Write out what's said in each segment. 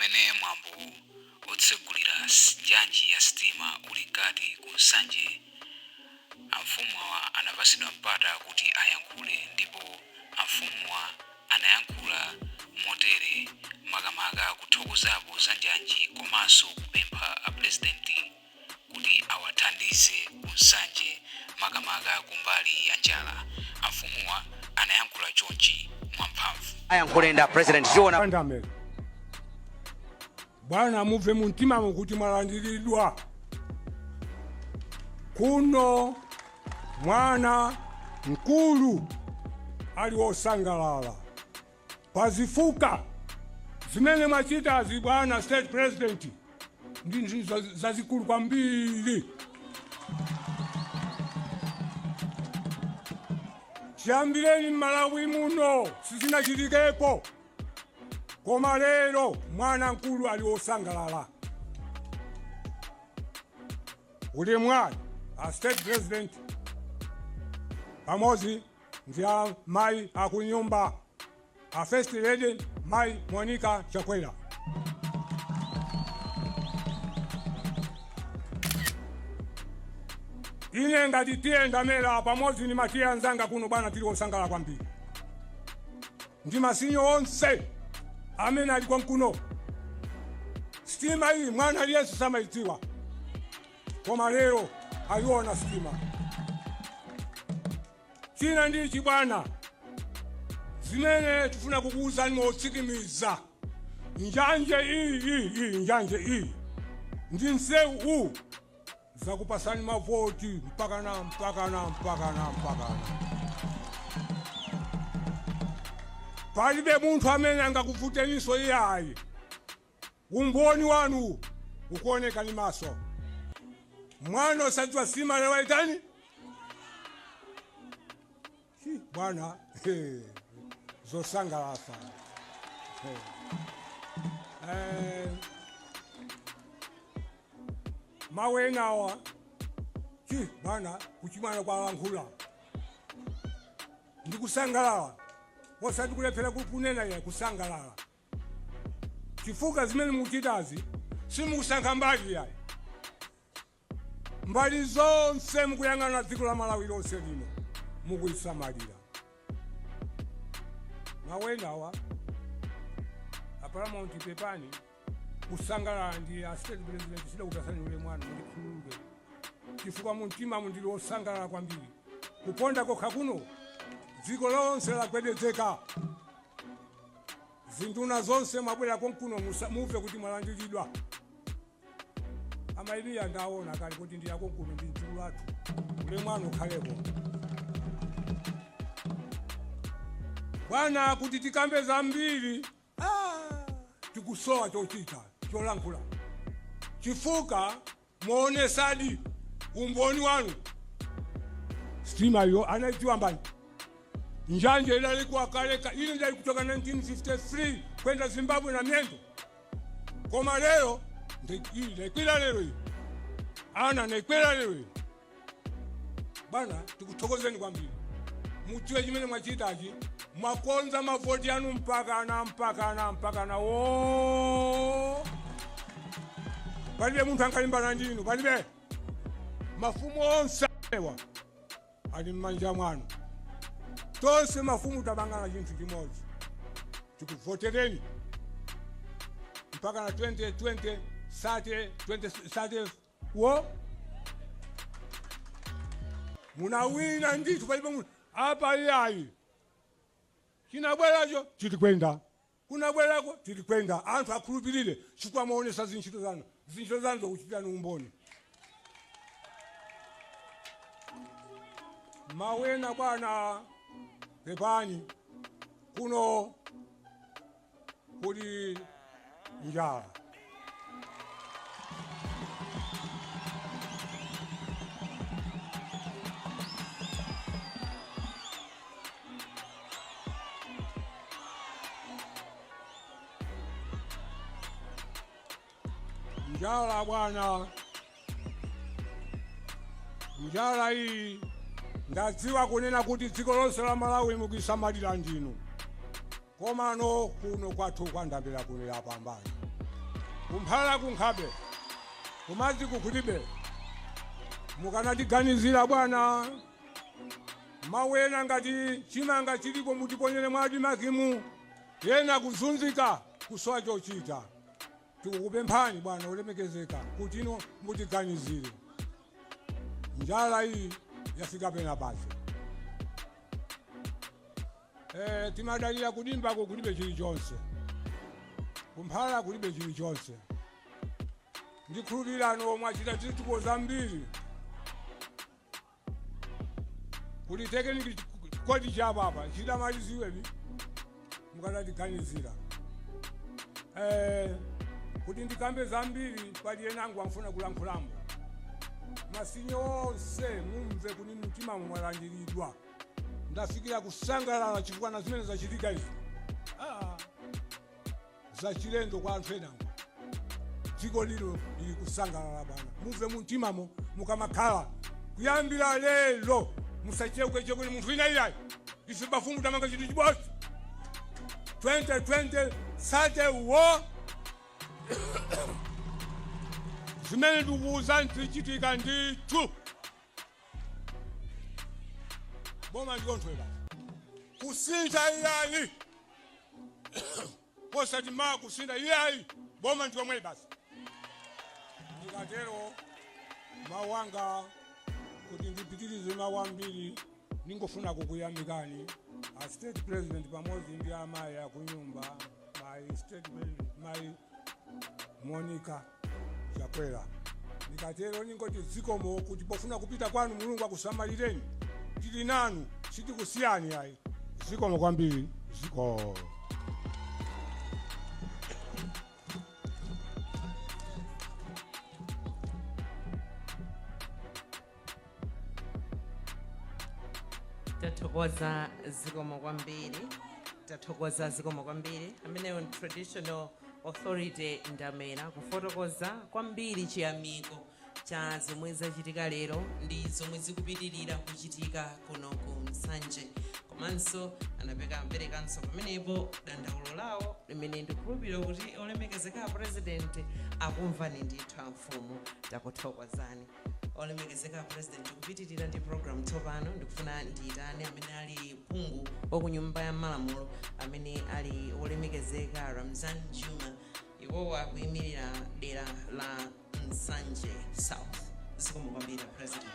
Pamene mwambo otsegulira njanji ya sitima uli mkati ku Nsanje, amfumuwa anapatsidwa mpata kuti ayankhule ndipo amfumuwa anayankhula motere makamaka kuthokozapo za njanji komanso kupempha a president kuti awathandize ku Nsanje makamaka kumbali ya njala. Amfumuwa anayankhula chonchi mwamphamvu. Ayankhule nda president tiona. Andamera bwana, mubve mumtimamo kuti mwalandiridwa kuno. Mwana mkulu ali wosangalala pazifuka zimene mwachitazi bwana state president, ndi ntchito zazikulu kwambiri. Chiyambireni m'Malawi muno sizinachitikepo, koma lero mwana mkulu ali wosangalala. Ulemu wanu a state president pamodzi ndi a mayi akunyumba, a first lady mayi Monica Chakwera. Ine ngati T/A Ndamera pamodzi ndi ma T/A anzanga kuno bwana, tili osangalala kwambiri ndi masinyo onse amene ali konkuno. Sitima iyi mwana aliyense samayidziwa, koma lero ayiona sitima. China ndi chibwana zimene tifuna kukuwuzani motsikimiza, njanje iyi iyi iyi njanje iyi ndi msewu uwu zakupasani mavoti mpakana mpakana mpakana mpakana. Palibe munthu amene angakuvuteninso iyayi. Umboni wanu ukuoneka ni maso. Mwana osadziwa sima lero waitani bwana, zosangalatsa. Mawu enawa chi bwana, kuchimwana kwalankhula ndi kusangalala, osati kulephera kunena iye, kusangalala chifukwa zimene mukuchitazi simukusankha mbali yayi, mbali zonse mukuyang'ana dziko la Malawi lonse lino mukulisamalira. Mawu enawa a paramount, pepani kusangalala ndi a state president, sidakupasani ulemu wanu, mundikhululuke chifukwa mumtima ndili wosangalala kwambiri. Kuponda kokha kuno dziko lonse lagwedezeka. Zinduna zonse mwabwera konkuno, mumve kuti mwalandiridwa. Amailiya ndaona kale kuti ndi akonkuno ndi mdzukulu athu, ulemu wanu ukhalepo bwana. Kuti tikambe zambiri, tikusowa chochita cholankhula chifukwa muonesadi umboni wanu. Sitima iyo anaidziwa mbani? Njanje idalikuwa kaleka, ile ndali kutoka 1953 kwenda Zimbabwe na myendo, koma lero ndaikwira lero iyi, ana ndaikwira lero iyi. Bwana, tikuthokozeni kwambiri. Mudziwe chimene mwachitachi, mwakonza mavoti anu mpakana mpakana mpakana wo palibe munthu angalimbana ndinu, palibe. Mafumu onse awa ali m'manja mwanu. Tonse mafumu tapangana chinthu chimodzi, tikuvotereni mpaka na 2020 30 20 30 wo munawina ndithu, palibe munthu apa iyayi. Chinabweracho titikwenda, kunabwerako titikwenda. Anthu akhulupirire chifukwa maonesa zintchito zanu, zintchito zanu zokuchitirani umboni. Mawena bwana, pepani, kuno kuli njala. Njala bwana, njala iyi ndadziwa kunena kuti dziko lonse la Malawi mukuisamalira ndinu, komano kuno kwathu kwa Ndambira kuno yapambana. Kumphala kunkhabe, kumadzi kukhutibe. Mukanatiganizira bwana, mawu ena ngati chimanga chiliko mutiponyere mwati makimu yena kuzunzika kusowa chochita. Tikukupemphani bwana ulemekezeka kuti ino mutiganizire, njala iyi yafika pena pasi. Timadalira kudimbako, kulibe chilichonse, kumphala kulibe chilichonse. Ndikhulupirano omwe achita zitukuko zambiri kuli technical college chapapa chidamaliziwebi, mukanatiganizira. Kuti ndikambe zambiri, pali enango amfuna kulankhulamo. Masinyo onse mumve kuni mtima mwalandiridwa. Ndafikira kusangalala chifukwa na zimene zachitika izi, zachilendo kwa anthu enango. Dziko lino lili kusangalala bwana, mumve mumtimamo mukamakhala. Kuyambira lero musacheuke ni munthu wina iyayi. Ife bafumu tamanga chinthu chibodzi, 2020 sate wo zimene ndikuwuzani zichitika ndithu. Boma ndikonthwera kusintha iyayi, posati ma kusintha iyayi, boma ndikomwe basi. Ndikatero mawu anga, kuti ndipitirize mawu ambiri, ningofuna kukuyamikani a State President pamodzi ndi amayi akunyumba, my State President, mayi Monica Chakwera. Ndikatero ningoti zikomo, kuti pofuna kupita kwanu Mulungu akusamalireni. Tili nanu, sitikusiyani ayi. Zikomo kwambiri, zikomo. Tathokoza, zikomo kwambiri. Tathokoza, zikomo kwambiri. Ameneyo ndi Traditional Authority Ndamera, kufotokoza kwambiri chiyamiko cha zomwe zachitika lero ndi zomwe zikupitirira kuchitika kuno ku Nsanje. Komanso anaperekanso pamenepo dandaulo lawo limene ndikukhulupirira kuti olemekezeka President akumvani ndithu. Amfumu, takuthokozani. Olemekezeka President, kupitirira ndi program tsopano, ndikufuna ndiyitane amene ali phungu waku Nyumba ya Malamulo, amene ali olemekezeka Ramzan Juma. Iwowo akuyimirira dera la Nsanje South. Zikomo kwambiri, President.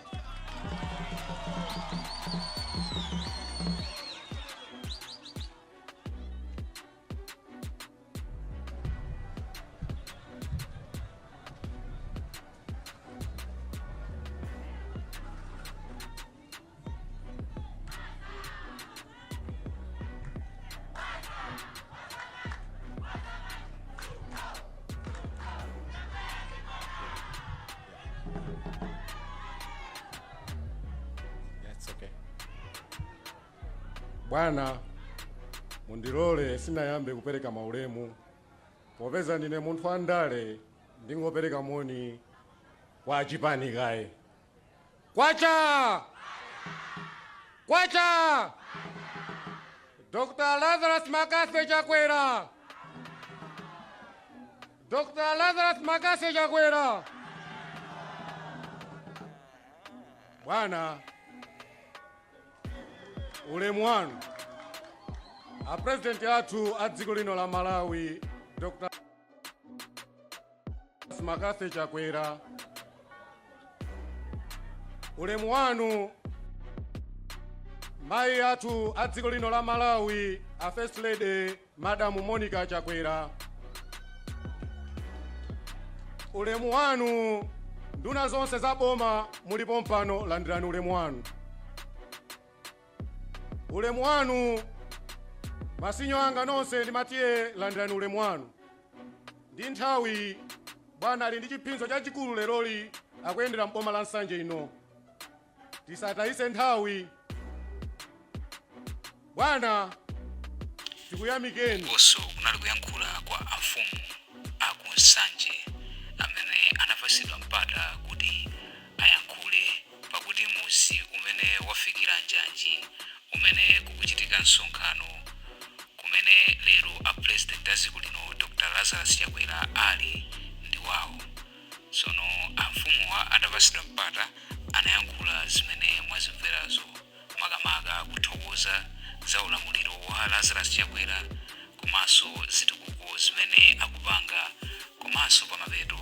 That's okay. Bwana, mundilole sinayambe kupereka maulemu, popeza ndine munthu wandale, ndingopereka moni kwa chipani kaye. Kwacha kwacha! Dr. Lazarus Makase Chakwera, Dr. Lazarus Makase Chakwera. Bwana, ulemu wanu. Apresidenti athu a dziko lino la Malawi, Dr. Makase Chakwera, ulemu wanu. Mayi athu a dziko lino la Malawi, a First Lady Madamu Monica Chakwera, ulemu wanu. Nduna zonse za boma mulipo mpano, landirani ulemu wanu. Ulemu wanu. Masinyo anga nonse ndimatiye, landirani ulemu wanu. Ndi nthawi, bwana ali ndi chipsinjo chachikulu leroli, akuyendera mboma la Nsanje ino. Tisatayise nthawi, bwana, tikuyamikeni. Ndiponso kunali kuyankhula kwa amfumu aku Nsanje amene anapasidwa mpata kuti ayankhule, pakuti muzi umene wafikira njanji umene kukuchitika msonkhano kumene lero a President a dziko lino, Dr. Lazarus Chakwera, ali. wawo. Tsono amfumuwa atapatsidwa mpata anayankhula zimene mwazimverazo, makamaka kuthokoza za ulamuliro wa Lazarus Chakwera komanso zitukuko zimene akupanga, komanso pamapeto